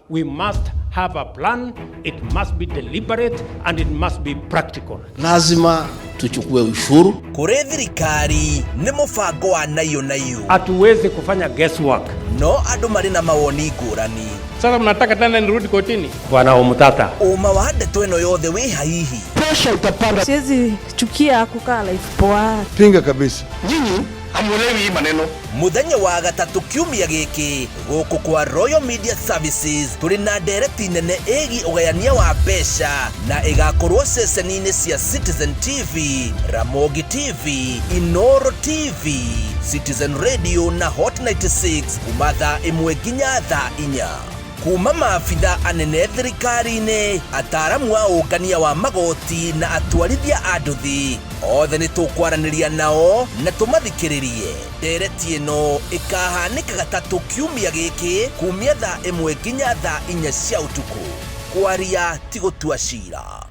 We must have a plan, it must be deliberate and it must be practical. Lazima tuchukue ushuru. Kũrĩ thirikari nĩ mũbango wa nayo nayo. Hatuwezi kufanya guesswork. No andũ marĩ na mawoni ngũrani. Sasa mnataka tena nirudi kotini? Bwana Omutata. Ũma wa ndeto ĩno yothe wĩ haihi. Presha itapanda. Siwezi chukia kukaa life poa. Pinga kabisa. Nyinyi hamuelewi hii maneno. Mũthenya wa gatatũ kiumia gĩkĩ gũkũ kwa Royal Media Services tũrĩ na ndereti nene ĩgiĩ ũgayania wa mbeca na ĩgakorwo ceceni-inĩ cia Citizen TV, Ramogi TV, Inoro TV, Citizen Radio na Hot 96 kuma thaa 1 nginya thaa 4. Kuma maabitha anene thirikari-inĩ, ataaramu a ũngania wa magoti na atwarithia a nduthi othe nĩ tũkwaranĩria nao na tũmathikĩrĩrie. Ndereti ĩno ĩkahanĩka gatatũ kiumia gĩkĩ kumia thaa 1 nginya thaa 4 cia ũtukũ. Kwaria ti gũtua cira.